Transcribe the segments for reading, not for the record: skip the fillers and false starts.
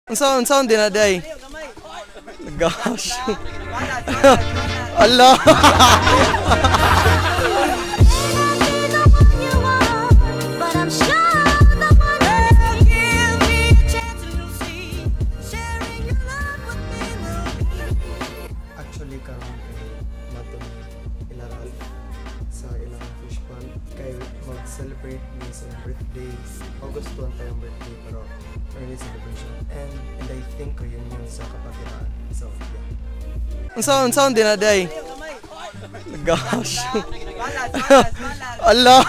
Unsa din na day? Gosh. Allah. Actually karon kay matong ila Ralph sa ilang fish pond kay mag-celebrate ni sa birthday. August 1 pa yung birthday pero early celebration and I think reunion sa kapatiran. So yeah. Unsa din na day? Gosh. Allah.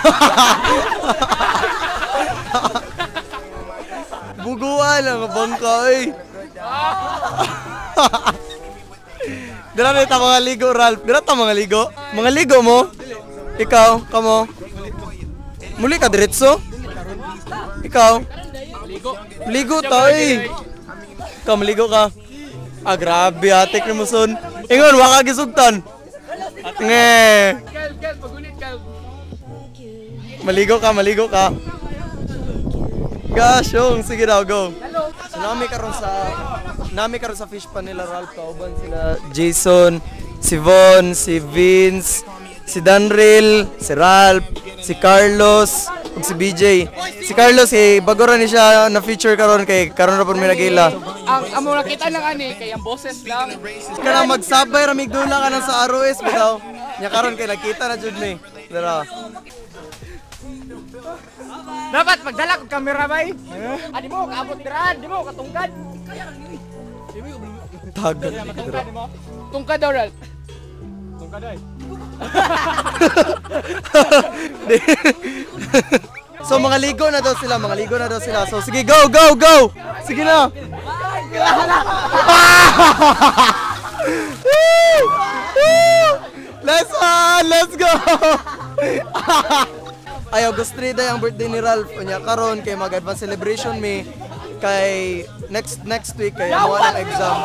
Buguan ang bangka eh. Dira na ta mga ligo, Ralph. Dira ta mga ligo. Mga ligo mo? Ikaw, kamo? Muli ka diretso? Ikaw? Ligo ta eh. Ikaw, maligo ka. Ah, grabe atik ni mo son. Ingon, waka gisugtan. Nge. Maligo ka, maligo ka. Gosh, yung sige daw, go. So nami karon sa fish pan nila Ralph, kauban sila Jason, si Von, si Vince, si Danril, si Ralph, si Carlos, ug si BJ. Si Carlos eh bago ra ni siya na feature karon kay karon ra pud mi nagila. Ang amo nakita lang ani kay ang boses lang. Kana magsabay ra migdula ka nang sa ROS bitaw. Nya karon kay nakita na jud mi. Dara. Dapat magdala kog kamera bay. Adi mo kaabot dira, di mo katungkad. Tagal. Tungkad daw, Ralph. Tungkad ay. So mga ligo na daw sila, mga ligo na daw sila. So sige, go, go, go! Sige na! Let's on! Let's go! Ay, August 3 day ang birthday ni Ralph. Unya karon kay mag-advance celebration mi kay next week kay mo ang exam.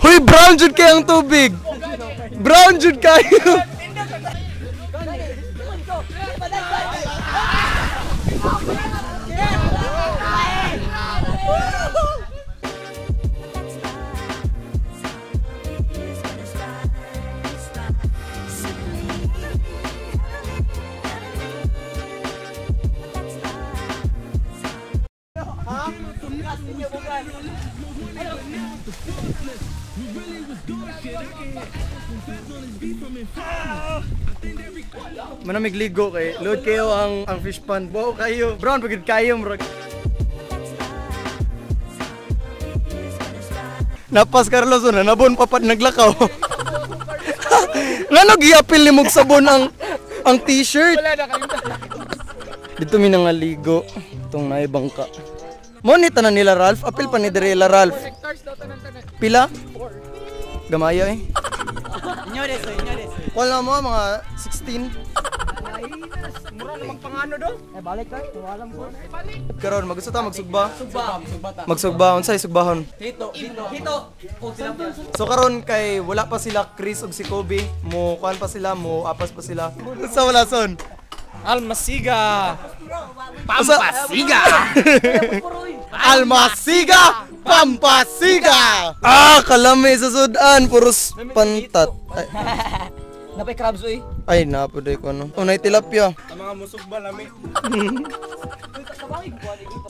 Hoy, brown jud kay ang tubig. Brown jud kayo. Manamig ligo kay load kayo ang fish pond. Wow kayo. Brown pagid kayo murag. Napas Carlos na nabon papad naglakaw. Ngano giapil ni mog sabon ang t-shirt. Wala na kayo. Dito mi nangaligo tong naay bangka. Mo ni tanan nila Ralph, apil pa ni diri ila Ralph. Pila? Gamaya eh. Wala mo mga 16. Mura na magpangano do. Eh balik tayo, alam ko. Karon magusto ta magsugba? Sugba, sugba ta. Magsugba unsay sugbahon? Hito, hito, hito. So karon kay wala pa sila Chris ug si Kobe, mo kuan pa sila, mo apas pa sila. Sa wala son. Almasiga. Pampasiga. Almasiga, Pampasiga. Ah, kalami sa sudan, puros pantat. Ay. Napay crabs oy. Ay, napoday ko ano. Unay tilapia. Ang mga musugba lami.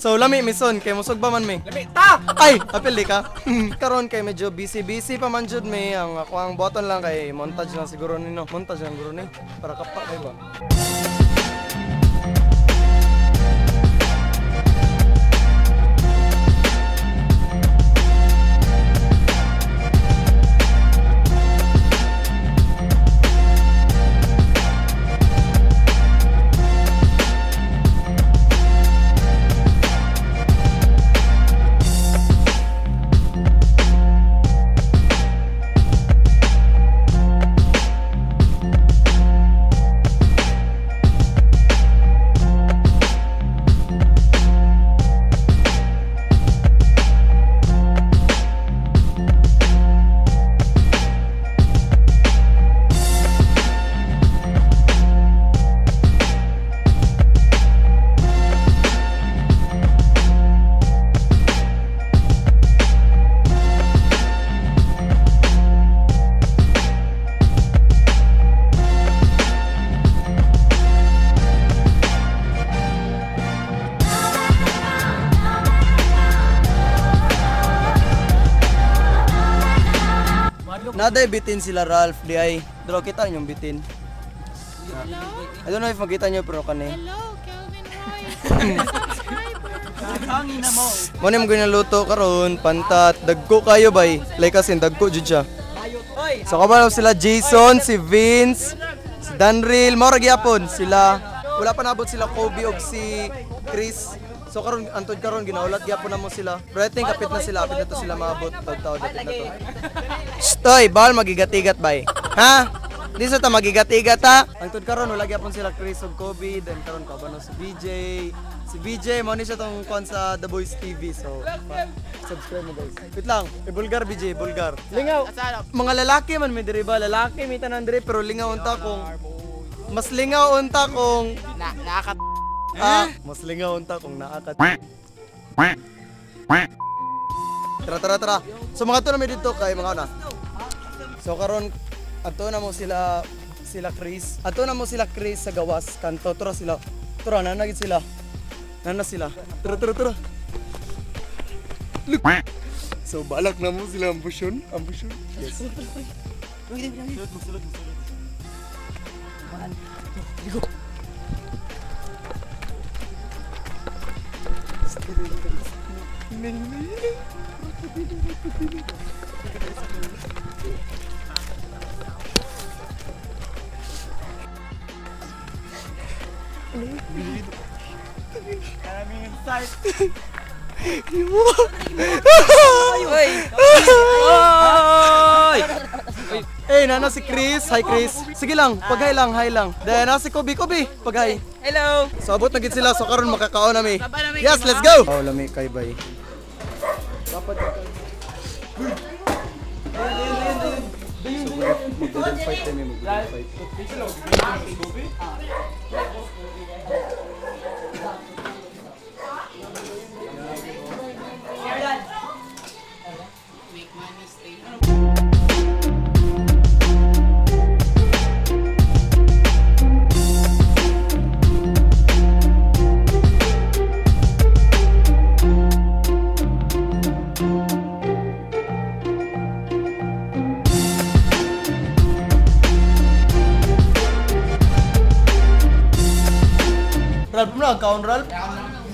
So lami mison kay musugba man mi. Lami ta. Ay, apil di ka. Karon kay medyo busy-busy pa man jud mi. Ang ako ang button lang kay montage lang siguro nino. Montage lang siguro ni para kapa kay ba. Naday bitin sila Ralph di ay. Dro kita inyong bitin. Hello? I don't know if makita nyo pero kani. Hello, Kelvin Roy. Subscriber. Mo ni mo ginaluto karon pantat dagko kayo bay. Like as in dagko jud siya. So kabalo sila Jason, si Vince, si Danril, mao ra gyapon sila. Wala pa nabot sila Kobe og si Chris. So karon antod karon ginaulat gyapon namo sila. Pero I think kapit na sila, kapit na to sila maabot taw-taw dapit na to. Stoy, bawal magigat-igat bay. Ha? Di sa ta magigat-igat ha. Antod karon wala gyapon sila Chris og Kobe, then karon kabano si BJ. Si BJ mo ni siya tong kon sa The Boys TV. So subscribe mo guys. Wait lang, e bulgar BJ, bulgar. Lingaw. Mga lalaki man may diri ba? Lalaki may tanan diri pero lingaw unta kung mas lingaw unta kung Na naka ah, mas lingaw unta kung naa ka. Tara tara tara. So mga to na may dito kay mga una. So karon ato na mo sila sila Chris. Ato na mo sila Chris sa gawas kanto tara sila. Tara na gid sila. Nana sila. Tara tara tara. Look. So balak na mo sila ambusyon, ambusyon. Yes. Oy! Oy! Hey, nana si Chris. Hi Chris. Sige lang, pag-hi lang, hi lang. Then nana si Kobe, Kobe, pag-hi. Hello! So abot na gid sila so karon makakaon na mi. Yes, let's go. Oh, lami kay bay. Dapat So mag fight kami, mag fight. Ralph na, kaon Ralph.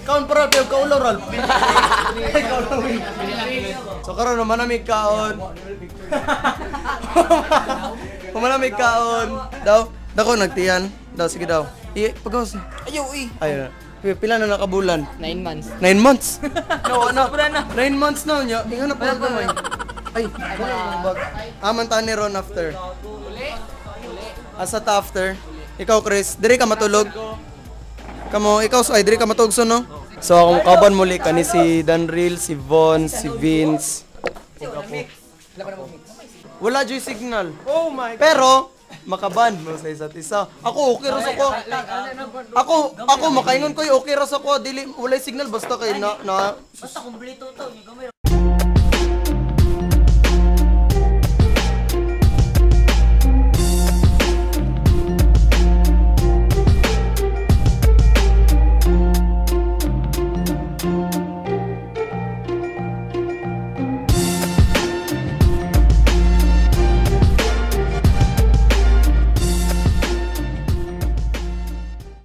Kaon pa Ralph, yung kaulo Ralph. Ay, kaulo. So karon naman nami kaon. Human nami kaon. Daw, dako nagtiyan. Daw sige daw. I pagawas. Ayaw eh! Ayun. Pila na nakabulan? 9 months. 9 months. No, no. 9 months na niya. Ingan na pala gamay. Ay, wala na bag. Aman ta ni Ron after. Asa ta after? Ikaw Chris, diri ka matulog. Kamo, ikaw ay diri ka matulog so no? So ako kaban muli kani si Danril, si Von, si Vince. Wala joy signal. Oh my. Pero makaban mo sa isa't isa. Ako okay ra sa ko. Ako makaingon ko okay ra sa ko dili walay signal basta kay na Basta kumpleto to, gamay.